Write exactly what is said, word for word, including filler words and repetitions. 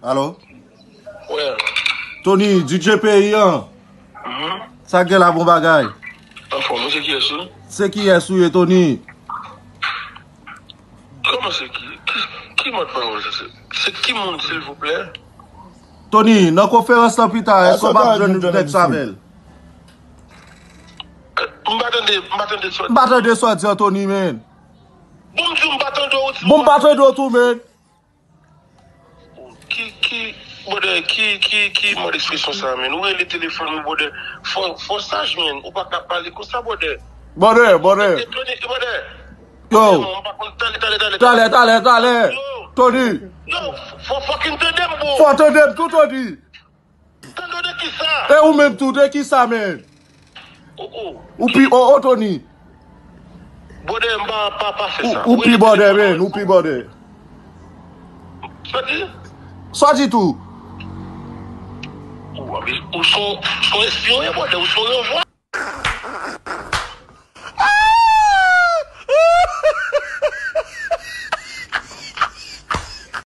Alo? Wè. Tony, D J peyi an. Mhm. Sa k gen la, bon bagay? Anfòm, ou se kiyès ou? Se kiyès ou ye, Tony? Kòman se ki? Ki, ki mòd pawòl sa se? Se ki moun, silvouplè? Tony, nan konferans lan pita, èske w p ap jwenn nèg Savel? M pa tande, m pa tande sa w di. M pa tande sa w di an, Tony, man. Bon, m di w m pa tande w, ti. Bon, m pa tande w tou, man. Ki, ki, brother, ki, ki, ki mòd ekspresyon sa, man? Ou rele telefòn ou, brother. Fò, fò saj, man. Ou pa ka pale konsa, brother. Brother, brother. E, Tony, brother. Yo. Brother, non, m pa konn, talè, talè, talè, talè, talè, talè. Yo. Tony. Yo, fò fucking tande m, bro. Fò tande m tou, Tony. Tande w de ki sa? E ou menm tou, de ki sa, man? Oh, oh. Ou pi, oh, oh, Tony. Brother, m pa, pa, pa fè sa. Ou, ou pi brother, man, ou pi brother. Sa di? Sa di tou? Ou, ou son, son espyon, brother, ou son renvwa.